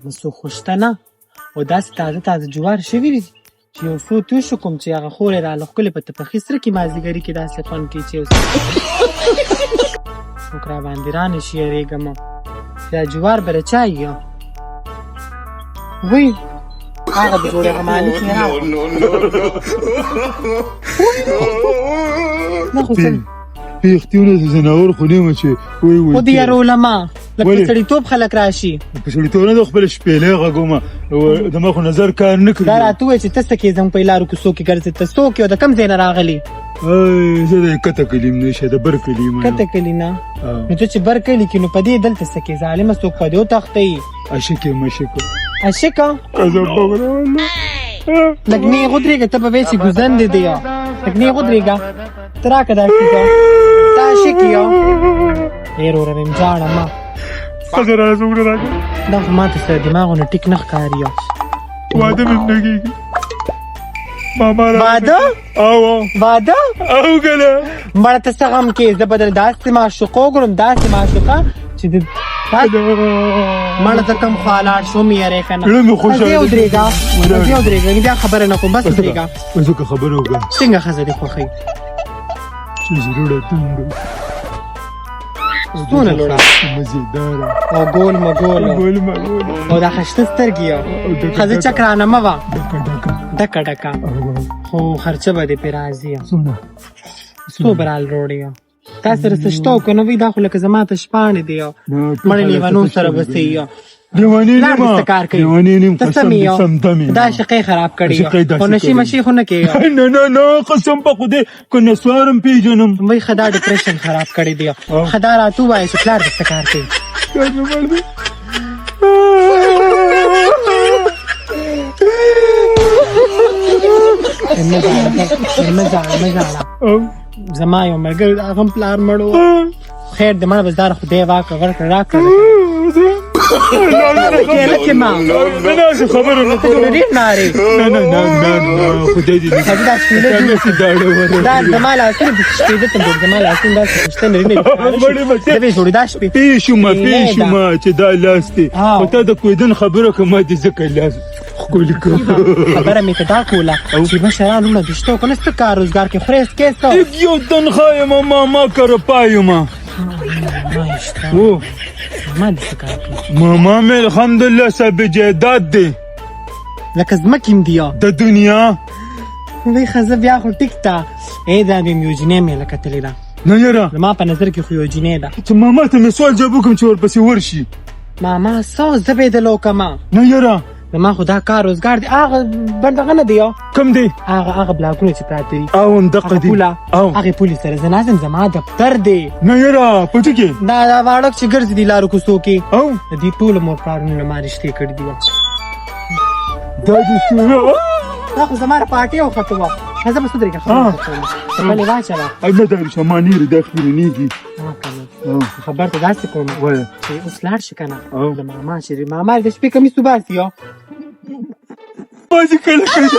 نو څوک خو شته نه، او داسې تازه تازه جوار شوي دي چې یو څو توشو کوم چې هغه خور یې راله ښکلې په تپخي سره کې مازدیګري کې داسې خوند کوي چې یو څوک راباندې رانه شي، یېرېږم دا جوار به د چا یي. وی هغه د جوړې هغه مالک یې راغی. نه خو څه پیښتونه ځناور خو نیمه چې وای وای خو د یارو ما لکه ولې؟ سړیتوب خلک راشي. په سړیتوب نه د خپل شپېلې غږومه، د ما خو نظر کار نه کوي. دا راته ووایه چې ته څه کې زموږ په لارو کوڅو کې ګرځې، ته څوک یې او د کوم ځای نه راغلي؟ ای زه د کته کلیم نه شه، د بر کلیم. کته کلي نه؟ نو ته چې بر کلي کې، نو په دې دلته څه کې ظالمه؟ څوک په دې وتښتوي؟ عاشق یم، عاشق. عاشقه؟ قسم په خدای والله. لږ نیغ ودرېږه، ته به وایې چې ګوزن دې دی. لږ نیغ ودرېږه، ته راکړه دا ښځه. ته عاشق یې؟ ای وروره مې ژاړه مه. ښځه راځه، څومره راکړه. دا خو ماته سره دماغونه ټیک نه ښکاري. واده مې نه کېږي ماما را. واده؟ او واده؟ او کنه. مړه ته څه غم کې، زه به در داسې معشوقه وګورم، داسې معشوقه چې د مړه ته کم خوا لاړ شو مې یارې که نه. زړه مې خوشحاله ځای دی. ودرېږه، ځای ودرېږه، بیا خبره نه کوم، بس ودرېږه. زه که خبره وکړم. څنګه ښځه دې خوښوي؟ چې زړه تنګ. څونه لوړه؟ مزیداره. او ګول مګول. ګول مګول. او دا خشته سترګې یو ښځه چکرانه مه وه. ډکه ډکه. ډکه ډکه، خو خرچه به دې پرې راځي. څومره؟ څو به رال روړې؟ تا سره څه شته او که نه وي؟ دا خو لکه زما ته شپاڼې دی، مړې لیونو سره به څه یو. لیونی پلار دې نیم. څه کار کوي؟ لیونی نیم. ته قسم سم دې یې؟ سم دم یم. دا شقې خراب کړي. شقې داسې خو نشي کړي. مشي خو نه کوي. نه نه نه، قسم په خدای که نسوارم پیژنم. وای خدا، ډیپریشن خراب کړی دی. خدا راته ووایه چې پلار دې څه کار کوي؟ پلار مې مړ دی. مه ژاړه، مه ژاړه، مه ژاړه. زما یو ملګری د هغه هم پلار مړ و. خیر دې مړه، بس دا خدای واکړه ورکړه راکړه. کېله ما نه نه، څه خبره نه ته ډېر نارې. نه نه نه نه نه، خدای دې نه. ښځه دا شپېلۍ داسې داړه وره. دا زما لاسونه داسې شپېده ته جوړ، زما لاسونه داسې خشته لري نه. مړې مچې. زه به جوړې دا شپې پیشومه. شپېلۍ ده. پیشومه چې دا لاس دی. خو تا د کویدن خبره که ما دې ځکه لاس ښکل کړ. خبره مې ته دا کوله چې مشران وروڼه دې شته او که نه؟ څه کار روزګار کې خورې سکې څه؟ یو تنخوا یم، ماما کره پایم. ما یې شته. و ما دې څه کار کوي؟ ماما مې الحمدلله صاحب جایداد دی. لکه ځمکې هم دي. د دنیا. وی ښځه بیا خو ټیک ته ای دا دې یو جینۍ مې لکه تلې ده. نه یاره. زما په نظر کې خو یو جینۍ ده. چې ماما ته مې سوال جواب وکړم چې ورپسې ورشي. ماما څه زه به یې دله وکړم؟ نه یاره. زما خو دا کار روزګار دی، هغه بندغه نه دی. کوم دی؟ هغه هغه بلاکونه چې پراته دي. او هم دقه هغه دی. پوله. او هغې پولې سره زه ناست یم، زما دفتر دی. نه یاره، پټي کې؟ دا دا واړک چې ګرځي دي لارو کوڅو کې. او د دې ټولو مور پلارونو له ما رشتې کړي دي. دا دې څه؟ دا خو زما د پارټۍ وخت وه. زه به څه درېږه، خبره چپلې واچوه. ای نه، دا شمانې دا خیرنېږي. ها که نه، خبر ته داسې کوم وایه. چې اوس لاړ شي که نه. او. د ماما چې ماما د شپې کمیس وباسي او بازي کله کله.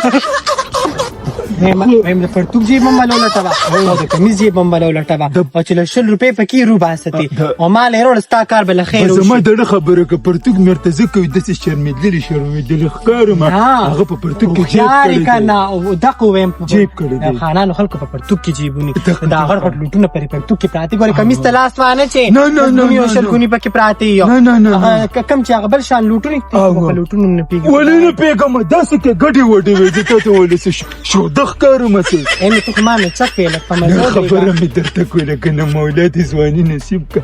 وایم د پرتوګ جیب هم بله ولټوه او د کمیس جیب هم بله ولټوه، او چې له 20 روپۍ پکې روباستې او ما له یې راوړه، ستا کار به له خیره زما وشي. د زړه خبره که پرتوګ مې ورته زه کوي داسې شرمېدلي شرمېدلي ښکارم. هغه په پرتوګ کې جیب هوښیار کړی یې که دی. نه؟ او دقه ووایم جیب کړی دی. د خانانو خلکو په پرتوګ کې جیبوني دقه دا غټ غټ لوټونه پرې پرتوګ کې پراته. ګورې کمیس ته لاس وانه چې نه، نه، نه، ګوني او نه، 20 نه. ګوني پکې پراته یو. نه، نه، نه، نه. هغه کم چې هغه بل شان لوټونه په لوټونو نه پیږي. ولې نه پوهېږم، داسې که ګډې وډې وې زه تا ته ولې څه شوده ښکارم څه؟ ای نو ته خو ما نه چک وې لږ په مزه نه ودرېږه. خبره مې درته کوله که نه، مولا دې ځواني نصیب که.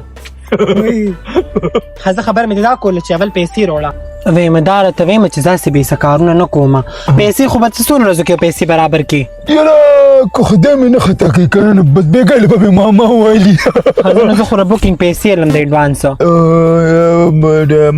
ښځه خبره مې دا کوله چې اول پیسې راوړه. ویم دا راته ویم چې داسې بې څه کارونه نه کوم، پیسې خو به څه څونه ورځو کې پیسې برابر کړي؟ یاره که خدای مې نه خطا کوي که نه، نو بس بېګا له به مې ماما والي. ښځه نو زه خو بوکینګ پیسې لم د اډوانس.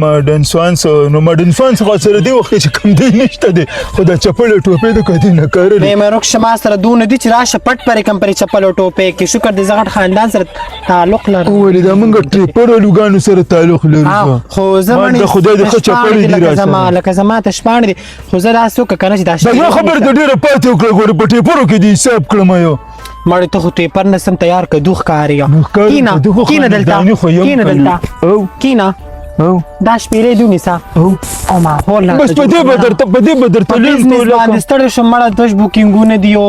ما ډنسوانس، نو ما ډنسوانس خو سره دی وخت چې کوم دی نشته دی، خو دا چپل او ټوپې د کدی نه کارلې. ویم روک شما سره دونه دي چې راشه پټ پرې کم پرې چپل او ټوپې کې. شکر دې زه غټ خاندان سره تعلق لرم. ولې دا مونږ ټریپر لوګانو سره تعلق لرو؟ خو زه ما مڼې د خدای د ښه شپاڼې چپلې دي دي لکه راسره. زما لکه زما ته شپاڼې دي، خو زه داسې وکړه که نه چې دا دا یو خبر د ډېره پاتې وکړه، ګوره په ټیپرو کې دې حساب کړم یو. مړی ته خو ټیپر نه سم تیار کدو ښکاري. نو ښکاري کینه کدو خو کینه دلته خانداني خو یم کینه کنه. دلته او کینه. دا شپېلې دې ونیسه او ماحول راته بس په دې به درته په دې به درته لیم بزنس باندې ستړی شوم مړه، دوش بوکینګونه دي او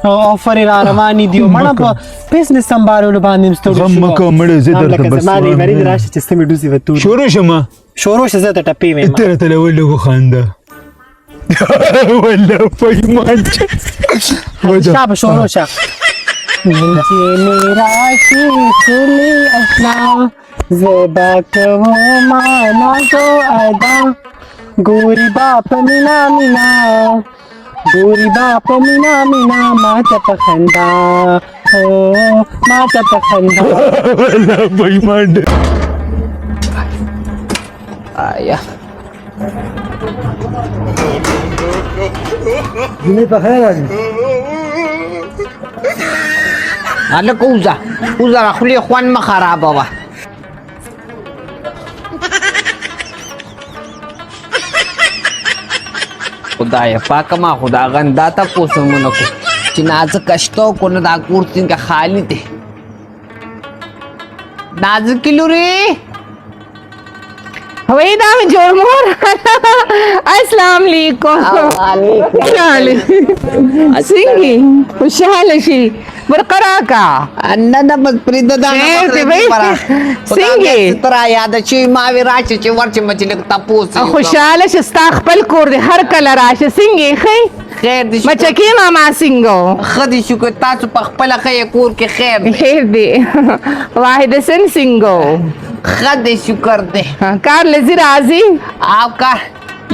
آفرې را روانې دي، مړه په بزنس سمبالولو باندې هم ستړی غم شوم. مه کوه مړی، زه درته لکه بس زما وایم. لیبري دې راشه چې سمې ډوزې به تورې. شروع شمه. شروع شه، زه ته ټپې وایم. ته راته له ولږو خنده ولا په ایمان. شابه شروع شه. چې مې راشي ښکلي اشنا، زه به کومه نازو ادا، ګوري با په مینا مینا، ګوري با په مینا مینا، ما ته په خندا، او ما ته په خندا. ولا په ایمان. آیا جمعې په خیر راغلی. هلکه وځه وځه، را خولې خوند مه خرابوه. خدای پاکه، ما خو دا غندا تپوس هم ونه کړو چې نازکه شته او که نه. دا کور څنګه خالي دی؟ نازکې لورې. وای دا جوړ مور، السلام علیکم. څنګه خوشاله شي برقرا کا؟ نه نه، بس پرېږده دا. خیر دی بھائی، څنګه؟ ته را یاد شوې، ما وې راشه چې ورشم چې لږ تپوس یې وکړم. خوشاله شه، ستا خپل کور دی، هر کله راشه. څنګه ښه؟ خیر دی شکر. مچکې ماما څنګه؟ ښه دی شکر، تاسو په خپله ښه یې، کور کې خیر دی. خیر دی. واحد حسن څنګه؟ ښه دی شکر دی. کار لزی راځي؟ او کار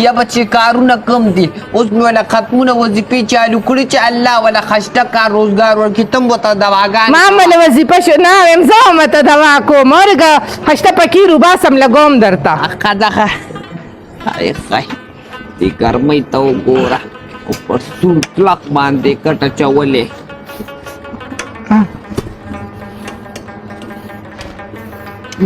یا بچې کارونه کم دي، اوس مې ولا ختمونه وظیفې چالو کړي چې الله ولا خشته کار روزګار ورکړي، تم ورته دواګانې. ما مل وظیفه شو نه وایم، زه هم ته دوا کوم ورګه، خشته پکې روباسم لګوم درته. ښه ده ښه. های های، دې ګرمۍ ته وګوره، او پر سور کلک باندې کټه چولې.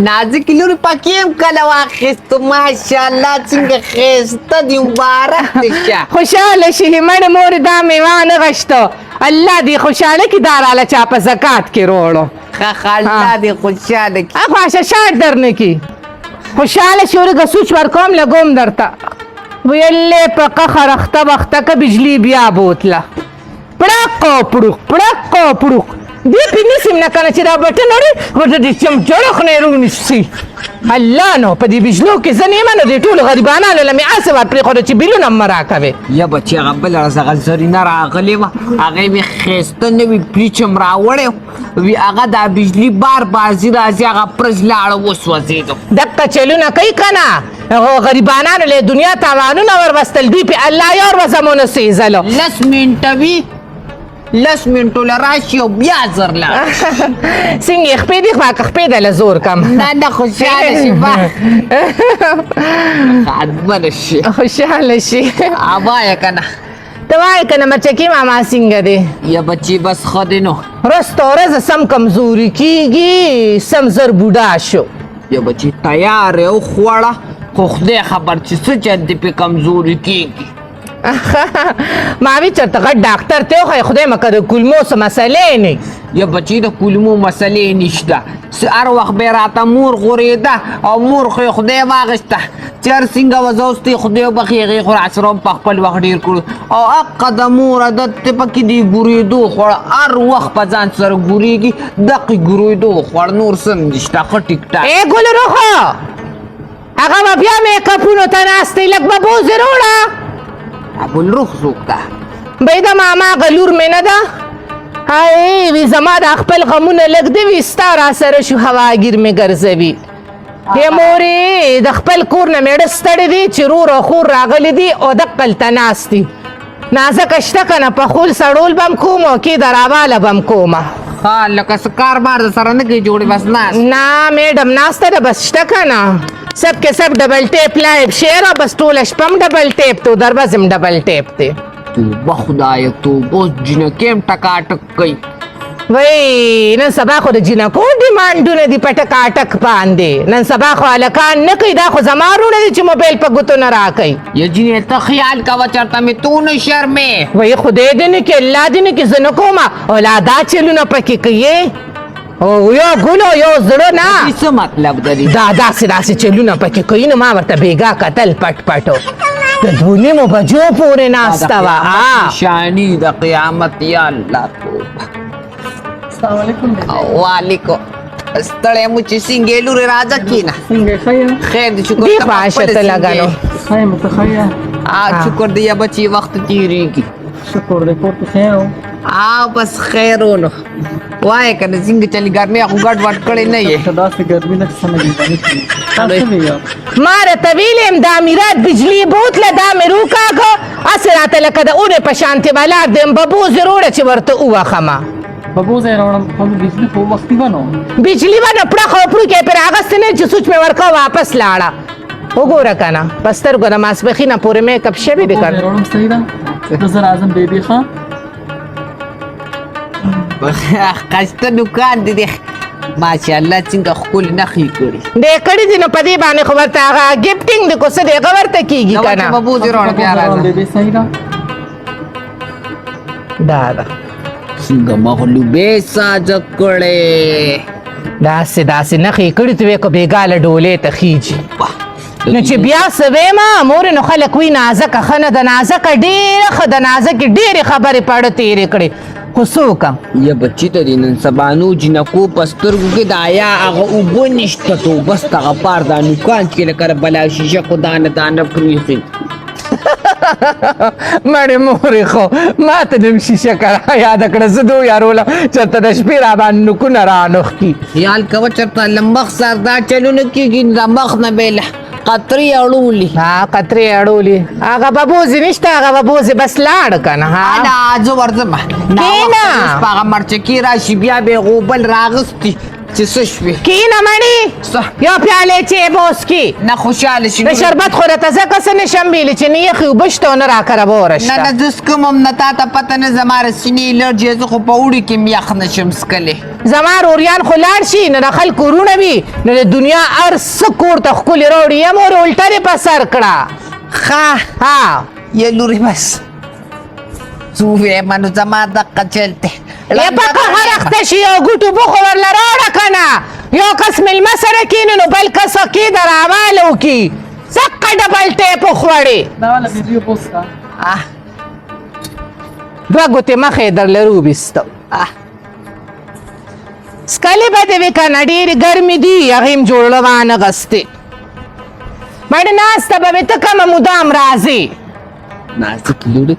نازکې لورې، پکې هم کله واخیستو؟ ماشاءالله څنګه ښایسته دي، مبارک دې شه. خوشاله شي مړ مور، دا میوه نه غشته، الله دې خوشاله کی، دا راله چا په زکات کې روړو. ښه ښه، الله دې خوشاله کړي. اخوا شاټ درنه کی. خوشاله شي ورګه، سوچ ورکوم لګوم درته. ویلې په قخر اخته وخته که بجلی بیا بوتله، پړق او پړوق پړق او پړوق دې پې نیسم نه کنه چې دا بټن اړي ورته دې چم جړخ نه رونیسي. الله نو په دې بجلو کې زه نه یم، نو دې ټولو غریبانانو له مې هسې ورپرېښوده چې بیلونه هم مه راکوې. یا بچې، هغه بله ورځ هغه زرینه راغلې وه، هغې مې ښایسته نوي پلیچ هم راوړی وي، هغه دا بجلي بار بازي راځي، هغه پرز لاړه وسوځېدو. دقه چلونه کوي که نه، غریبانانو له دنیا تاوانونه وروستل، دوی پې الله یو ورځ هم ونه سېزلو. 10 منټه وي، 10 منټو له راشي او بیا زر لاړ. څنګه خپې دي؟ خوا که خپې ده له زور کم. نه نه، خوشحاله شي با، ښادمنه شي. خوشحاله شي. وایه که نه. ته وایې که نه، مرچکې ماما څنګه دی؟ یا بچې، بس ښه دی نو. ورځ ته ورځ سم کمزوري کیږي، سم زر بوډا شو. یا بچې، تیار یې وخوړه، خو خدای خبر چې څه چل دې پې کمزوري کیږي. ما وی چېرته غټ ډاکټر ته وښیې، خدای مه که د کولمو څه مسئلې نه. یا بچې، د کولمو مسئلې نشته، څه هر وخت به یې راته مور غورېده، او مور خو یې خدای واخیسته، چې هر څنګه وه زه اوس ته یې خدای وبخښي، هغې خو راسره هم په خپل وخت ډېر کړو، او هقه د مور عادت دی پکې، دی ګورېدو خوړه، هر وخت په ځان سره ګورېږي، دقې ګورېدو خوړ، نور څه هم نشته، ښه ټیک ټاک. ای ګل روخه، هغه به بیا میکپونو ته ناست دی، لږ به بوزې روړه. ګلرخ څوک ده؟ بی د ماما غلور مې نه ده، هاي وی زما د خپل غمونه لږ دی وي، ستا را سره شو هواګیر مې ګرځوي. ای مورې، د خپل کور نه مېړه ستړی دی چې رور او خور راغلي دي او دقلته ناست دي. نازکه شته که نه؟ په خول سړول به هم کوم او کې د راواله به هم کومه. ښه، لکه څه کار بار د سره نه کوي جوړې، بس ناست. نه میډم، ناسته ده بس، شته که نه؟ سب کې سب ډبل ټیپ لایب شیر او بس ټوله شپه هم ډبل ټیپ ته، دروازې هم ډبل ټیپ دی. توبه خدایه توبه، اوس جینکۍ هم ټکاټک کوي. وای نن سبا خو د جینکو ډیمانډونه دي په ټکاټک باندې، نن سبا خو هلکان نه کوي. دا خو زما وروڼه دي چې موبایل په ګوتو نه راکوي. یا جینۍ، ته خیال کوه چېرته مې تو نه شرمې. وای خدای دې نه کړي، الله دې نه کړي، زه نه کومه او لا دا چلونه پکې کوي. او یو ګل او یو زړه نه. څه مطلب دی؟ دا داسې داسې چلونه پکې کوي. نو ما ورته بېګا کتل پټ پټو د 2:30 بجو پورې ناسته وه. نشانی د قیامت، یا الله توبه. السلام علیکم. وعلیکم، ستړی مو چې څنګه یې لورې؟ راځه کښېنه. څنګه یې؟ ښه یې؟ خیر دی، شکر. دی ته په خواشه خپله ته څنګه لګا نو. یې؟ ښه یم، ته ښه یې؟ شکر دی یا بچي، وخت تېرېږي. شکر دی، کور کې خیر و؟ بس خیر و. نو وایې که نه، څنګه چلي؟ ګرمۍ خو ګډ وډ کړی نه یې؟ ته داسې ګرمي ده چې سمه ګرمي کړي. تاسو ویو؟ ما راته ویلې هم دا میرات بجلی بوتله، دا مې روکاږه، هسې راته لکه د اونې په شانتې ولاړ دی. ببوزې روړه چې ورته ووخمه. ببوزه یې راوړم، خو بجلي خو وختي وه نو. بجلی به نو پړخ او پړوکی پرې راغستې نه چې سوچ مې ورکاو واپس لاړه. وګوره که نه، په سترګو د ماسپښینه پورې میک اپ شوي دی که ببوزه یې نه. راوړم، صحیح ده، زه راځم بیبي. ښه. ښایسته دوکان دی دی، ماشاءالله، څنګه ښکلې نښې کړي. دی کړي دي. نو په دې باندې خو ورته هغه ګفټینګ دی کو څه دی، هغه ورته کېږي که نه. ببوزې راوړه، بیا راځه. بیبي، صحیح ده. دا ده. څنګه مغلوبې ساده کړې. داسې داسې نښې کړي، ته وې که بېګا له ډولۍ ته خیږي. نو چې بیا څه ویم مور، نو خلک وایي نازکه ښه نه ده. نازکه ډېره ښه ده، نازکې ډېرې خبرې په اړه تېرې کړې، خو څه وکړم؟ یا بچی ته دې نن سبانو جینکو په سترګو کې د حیا هغه اوبه نشته. توبه استغفار، دا نوکان چې لکه د بلا شیشه خو دانه دانه پرېښي. مړې مورې، خو ما ته دم شیشه کړه یاده کړه. زه دو یاروله چېرته د شپې را باندې نوکونه رانوښتي. خیال کوه چېرته له مخ سره دا چلونه کېږي، د مخ نه به یې له قطرې اړولي. ها، قطرې اړولي. هغه ببوزې نشته، هغه ببوزې بس لاړ که نه. ها. انا زه ورځم. کښېنه. اوس په هغه مرچکې راشي، بیا به یې غوبل راغستي چې څه شوې. کښېنه مړې. څه؟ یو پیاله چای به وڅکې. نه، خوشحاله شي. د شربت خو راته ځکه څه نه شم ویلي چې نه یخې اوبه شته او نه راکره بوره نه. شته. نه، زه څکم هم نه، تا ته پته نه، زما د سینې الرجي، زه خو په اوړي کې هم یخ نه شم څکلی. زما روریان خو لاړ شي نو د خلکو وروڼه وي، نو د دنیا هر څه کور ته ښکلي راوړي. یا مورې، الټه دې په سر کړه. ښه. ها. یا لورې، بس څه ووایم نو، زما دقه چل دی. یا په قهر اخته شي، یو ګوټ اوبه خو ورله راوړه که نه. یو کس مېلمه سره کښېني نو بل کس کې د راواله وکړي، څقه ډبل ټیپ وخوړې. دا والا بیبي، اوبه وڅښه. دوه ګوتې مخې یې درله روویسته. څکلې به دې وي که نه، ډېرې ګرمې دي، هغې هم جوړه وانه غستې. مړې ناسته به مې ته کومه موده هم راځې. نازک لورې،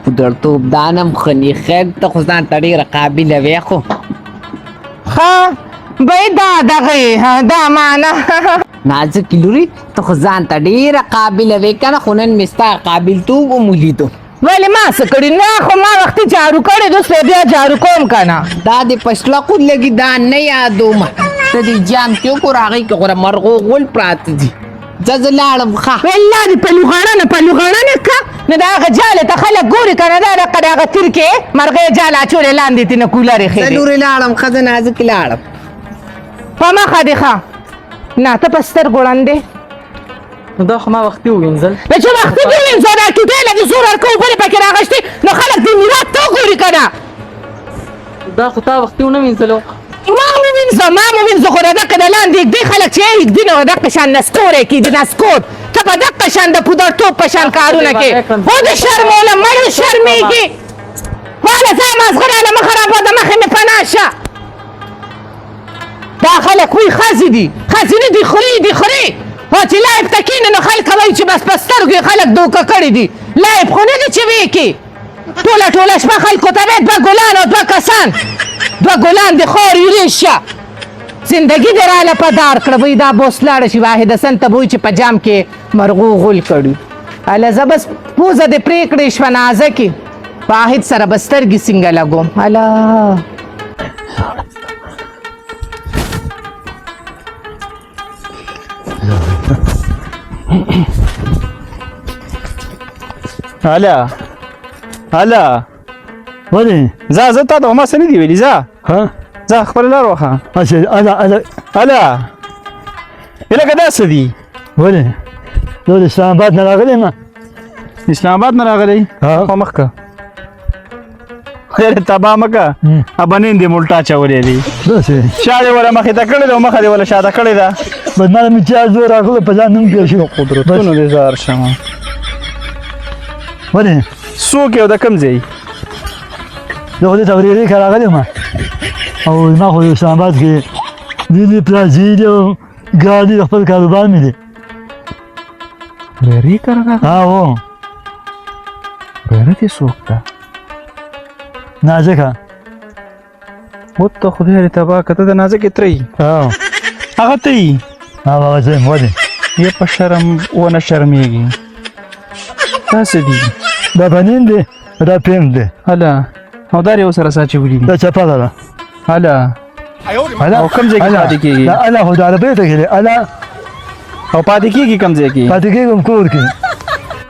پودړتوب دانم ښه نی. خیر، ته خو ځان ته ډېره قابله وې خو. ښه به دا دغه دا معنا. نازک لورې، ته خو ځان ته ډېره قابله وې که نه، خو نن مې ستا قابلتوب هم ولیدو. ولې، ما څه کړي؟ نه، خو ما وختي جارو کړی، اوس به بیا جارو کوم که نه. دا دې په شلقو لګي، دا نه یادوم. ته دې جام کې وګوره، هغې کې خو د مرغو غول پراته دي. ځه، زه لاړم، ښه. والله دې په لوغړنه په لوغړنه که نو د هغه جالې ته خلک ګوري که نه، دا دقه د هغه تیر کې مرغۍ جال اچولې، لاندې ترې نه کولرې زه خېدې. لورې لاړم، ښه، زه نازک لاړم. په مخه دې ښه. نه، ته په سترګو ړوند دی. نو دا خو ما وختي ووینځل. نو چې وختي دې وینځه، دا ټوټې له دې زور ورکوو، بلې پکې راغشتې، نو خلک دې میرات ته وګوري که نه. دا خو تا وختي ونه وینځلو. ما ووینځه، ما ووینځه، خو د دقه د لاندې ږدي خلک چې یې ږدي نو دقه شان نسکوری کېږي، نسکور. ته په دقه شان د پودرتوب په شان کارونه کې و دې شرموله. مړ شرمېږي. واله ځه، مازغه راله مه خرابوه، د مخې مې پناه شه. دا خلک وایي ښځې دي، ښځې نه دي، خورې دي، خورې. او چې live ته کښېني نو خلک وایي چې بس په سترګو یې خلک دوکه کړي دي. live خو نه دي چې ویې کې ټوله ټوله شپه خلکو ته وایي دوه ګلان او دوه کسان، دوه ګلان دې خور یورې شه. زندگی دې راله په دار کړه. وایي دا بوس لاړه شي واحد حسن ته به وایي چې په جام کې مرغو غول کړي. هله زه بس پوزه دې پرې کړې شوه. نازکې واحد سره به سترګې څنګه لګوم؟ هله. هلا هلا. ولې؟ ځه زه تا ته ما څه نه دي ویلي، ځه. ها. ځه، خپله لار وښه. اچھا، الا الا. هلا، لکه دا څه دي؟ ولې، زه د اسلام آباد نه راغلی ما. اسلام آباد نه راغلی؟ ها. خو مخکه. خیر تبا مکه ابنین دې ملټا چولې دي داسې شا دې ولا مخې ته کړې ده او مخه دې ولا شاته کړې ده. بس ما مې چې زور راغله په ځان نوم پېښ شو. قدرتونو دې زار شم. ولې؟ څوک یې او د کوم ځای؟ زه خو دې ته ورېرې که راغلی یم او زما خو اسلام آباد کې دې دې پلازې دي او ګاډي د خپل کاروبار مې دی. ورېرې که راغلی؟ ها هو. ورېره دې څوک ده؟ نازکه. وته خدای دې تباه که، ته د نازکې تره یې؟ هغه ته یې؟ هغه زه یم. ولې؟ یې په شرم ونه شرمېږي. دا څه دي؟ دا بنین دی، دا پېنټ دی. هله او دا یې ورسره څه اچولي دي؟ دا چپله ده. هله هله او کوم ځای کې پاتې کېږي؟ دا اله خو د عربۍ ټکی دی، اله. او پاتې کېږي کوم ځای کې؟ پاتې کېږم کور کې.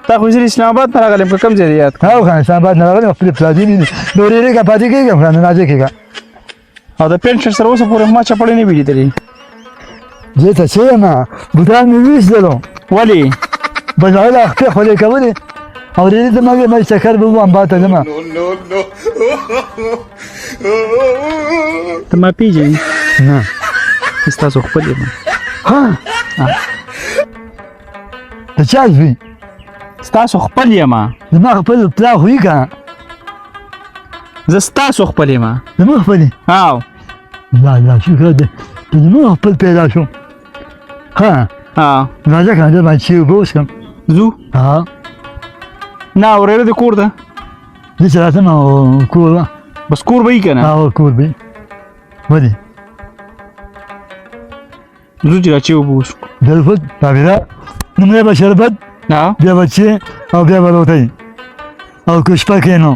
تا خو زه اسلام آباد نه راغلی یم، که کوم ځای دی یاد؟ هو که اسلام آباد نه راغلی یم، خپلې پلازې مې دي. د ورېرې که پاتې کېږم که نه نازکې که. او د پېنټ شرټ سره اوسه پورې ما چپړې نه وي لیدلې. زه ته څه یم، بوټان مې ویستلو. ولې؟ بس هغه لا خپې خولې کولې او ورېرې ته ما ویل ما چکر به ووهم باته ځم. ته ما پېژنې؟ نه. ستاسو خپل یم. ها د چا زوی؟ ستاسو خپل یم. زما خپل پلار خو یې که نه. زه ستاسو خپل یم. زموږ خپل یې؟ هاو. الله الله شکر دی چې زموږ خپل پیدا شو. ها ها راځه که نه، باندې چې اوبه وڅښم. ځو؟ ها. نه ورېره دې کور ده؟ زه چې راځم او کور وه. بس کور به یې که نه؟ هو کور به یې. ولې؟ ځو چې راچې اوبه وڅښو. بالکل تابعده. لومړی به شربت، بیا به چای او بیا به روټۍ او که شپه کې نو.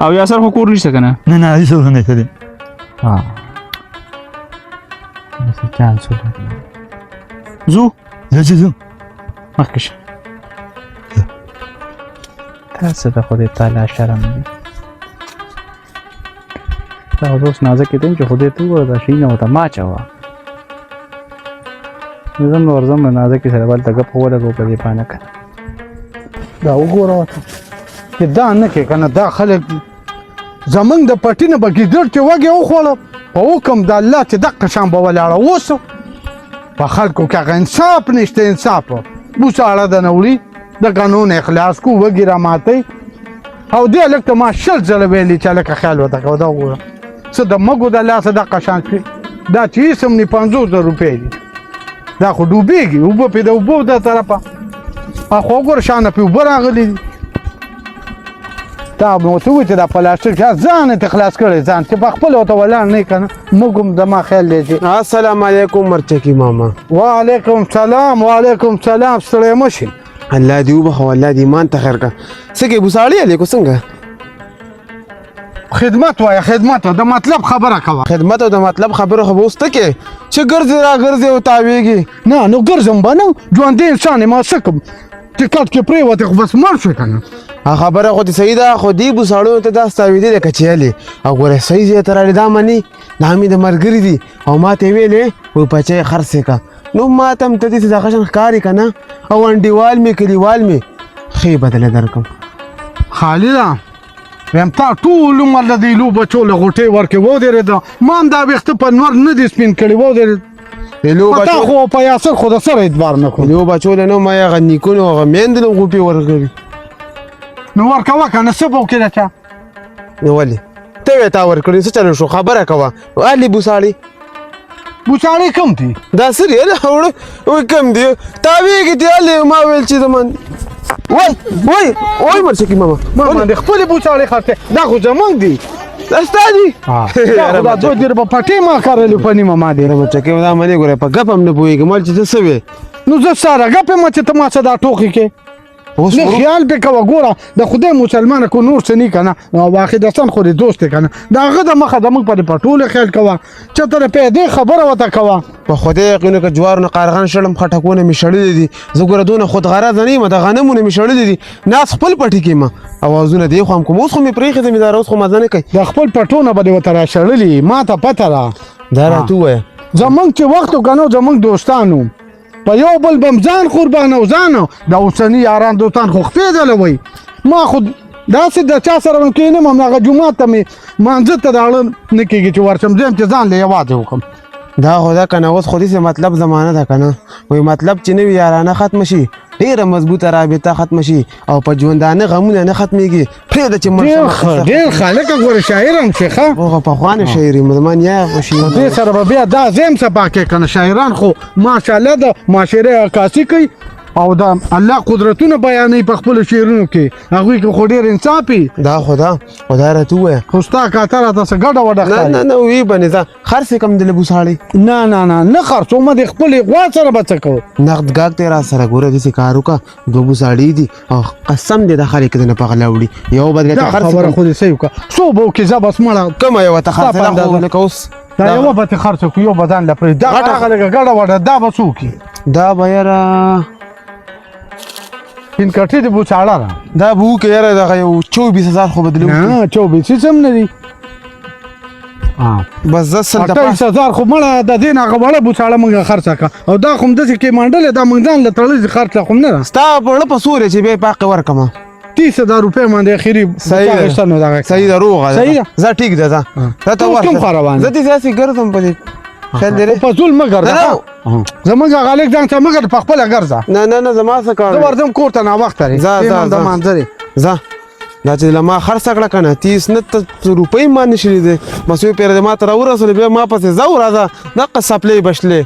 او یاسر خو کور نشته که نه؟ نه نه هېڅ هم نشته دی. ها داسې چانس ولري. ځو؟ زه چې ځو. مخکې شه. تاسو د خدای تعالی شرم دی. دا خو اوس نازکې دی چې خدای ته وګوره دا شیونه ورته مه اچوه. زه هم ورځم له نازکې سره بل ته ګپ ولګو په دې پانه که دا وګوره ورته چې دا نه کې که نه دا خلک دي زمونږ د پټي نه به ګیدړ چې وږی وخوړه په حکم د الله چې دقه شان به ولاړه. اوس په خلکو کې هغه انصاف نشته، انصاف بوساړه د نه وړي د قانون اخلاص کو وږي را ماتوي. او دې هلک ته ما 20 ځله ویلي چې هلکه خیال ورته کوه. دا وګوره څه د مږو د لاسه دقه شان شوي. دا چې هېڅ هم نه 50,000 روپۍ دي، دا خو ډوبېږي اوبه پرې د اوبو دا طرفه خو وګوره شانه پرې اوبه راغلي دي. تا مې ورته وویل چې دا پلاستیک ځان یې ترې خلاص کړی، ځان چې په خپله ورته ولاړ نه که نه موږ هم زما خیال دی چې. السلام علیکم مرچکی ماما. وعلیکم سلام. وعلیکم سلام. ستړی مه شې. الله دې وبخښه، الله دې ایمان ته خیر کړه. څه کوې بوساړې علیکو څنګه؟ خدمت وایه، خدمت د مطلب خبره کوه. خدمت او د مطلب خبره خو به اوس ته کې چې ګرځې را ګرځې او تاوېږي. نه نو ګرځم به نه، ژوندی انسان یم، ما څه کوم چې کټ کې پرېوتې خو بس مړ شوې که نه. خبره خو دې صحیح ده، خو دې بوساړونو ته داسې تاوېدې لکه چې هلې او ګوره صحیح ځای ته راغلې. دا منې دا مې د ملګري دي او ما ته یې ویلې وایي پچه یې خرڅې کړه، نو ما ته هم ته داسې دغه شان ښکارې که نه، او انډیوال مې کلیوال مې ښې بدله درکړم. خالي ده ویم تا ټول عمر له دې لو بچو له غوټې ورکې ودرېده، ما هم دا ویښته په نور نه دي سپین کړي ودرېد. لو تا بچو خو په یاسر خو د سره اعتبار نه کوم. لو بچو له نو ما یې هغه نیکونو هغه میندې له غوپې ورکړي. نو ورکوه که نه څه به وکړې چا؟ نو ولې ته وې تا ورکړي څه چل شو؟ خبره کوه. علي بوساړي بوساړي کوم دي؟ دا څه دي؟ هله وړه وای کوم دي؟ تاوېږي دي هلې ما ویل چې زما وای وای وای مرچکي ماما ما باندې خپلې بوساړې خرڅې، دا خو زمونږ دي. دا ستا دي؟ دا خو دا دوه دیره په پټې ما کرلې په نیمه ما دي. مرچکي دا منې ګوره په ګپ هم نه پوهېږم ول چې ته څه وې. نو زه ستا ګپ یم چې ته ما څه دا ټوقې کې اوس نه خیال پې کوه. ګوره د خدای مسلمانه کو نور څه نه که نه، واحد حسن خو دې دوست دی که نه، د هغه د مخه د موږ په دې پټولو خیال کوه، چې ته د پیدې خبره ورته کوه. په خدای یقین وکړه جوارو نه قارغان شړم، خټکونه مې شړلي دي. زه ګوره دونه خودغرضه نه یم، د غنمو نه مې شړلي دي، ناست خپل پټي کې یم، اوازونه دې خو هم کوم. اوس خو مې پرېښې زمینداره، اوس خو مزه نه کوي. د خپل پټو نه به دې ورته راشړلي، ما ته پته ده. دا راته ووایه زمونږ چې وخت و که نه زمونږ دوستانو په یو بل به هم ځان قربانو ځان. د اوسني یاران دوستان خو خپې دلوي. ما خو داسې د چا سره به کښېنم هم، هغه جومات ته مې مانځه ته د اړه نه کېږي چې ورشم، زه هم چې ځان له یوازې وکړم. دا خو ده که نه، اوس خو داسې مطلب زمانه ده که نه، وایي مطلب چې نه وي یارانه ختمه شي، ډېره مضبوطه رابطه ختمه شي او په ژوندانه غمونه نه ختمېږي. پرېږده چې مړ ډېر شم. ښه، ډېر ښه. لکه ګوره شاعر هم شې، ښه. هغه پخوانی شاعر یم، زما نیا خو شعر. دې سره به بیا دا زیم صفا کې که نه. شاعران خو ماشاءالله د معاشرې عکاسي کوي او د الله قدرتونه بیانوي په خپلو شعرونو کې، هغوی کې خو ډېر انصاف وي. دا خو ده، خو دا راته ووایه. خو ستا کاته راته څه ګډه وډه نه. ښکاري. نه نه، وی به ځه، خرڅ یې کم د بوساړې. نه نه نه، نه خرڅومه، د خپلې غوا سره به څه کوو؟ نقد ګاک دی را سره. ګوره، داسې کار وکړه، دوه بوساړې دي او قسم دی د خلک دې نه په غلا وړي، یو بدله دا ته خرڅ خبره کړم. خو دې صحیح وکړه. څو به وکړې؟ زه بس مړه. کومه یوه ته ستا په خرڅ خو اندازه. لکه اوس دا یوه به ترې خرڅه کړو، یو به ځان له پرېږدو. دا غټه. هغه لږه ګډه وډه، دا به څو کړي؟ دا به یاره سپین کټي د بوچاړه ده. دا به وکړه یاره، دغه یو 24,000 خو به دلې وکړي. نه، 24 هېڅ هم نه دي. بس زه سل د پاس 28,000 خو مړه د دې نه هغه وړه بوچاړه مونږ خرڅه کړه، او دا خو هم داسې کې منډلې، دا مونږ ځان له تړلې، خرڅه خو هم نه ده. ستا په اړه په سورې چې بیا یې پاقې ورکړم. 30,000 روپۍ باندې اخري. صحیح ده. اخیسته نو دغه صحیح ده، روغه ده. صحیح ده. زه ټیک ده، زه زه ته ته اوس کوم ورشه. خوا روان زه دې داسې ګرځم په دې خیال دی. په ظلم مه ګرځه. نه. ښه؟ زمونږ هغه هلک ځان ته مه ګرځه، په خپله ګرځه. نه نه نه، زما څه کار زه دی؟ ورځم کور ته، ناوخته دی. ځه، ځه، ځه د ځه. مانځه دی. ځه، دا چې له ما خرڅه کړه که نه، تیس نه ته روپۍ ما نشي لیدی. بس یو پېره دې ما ته راورسولې، بیا ما پسې ځه او راځه، دقه څپلۍ به شلې.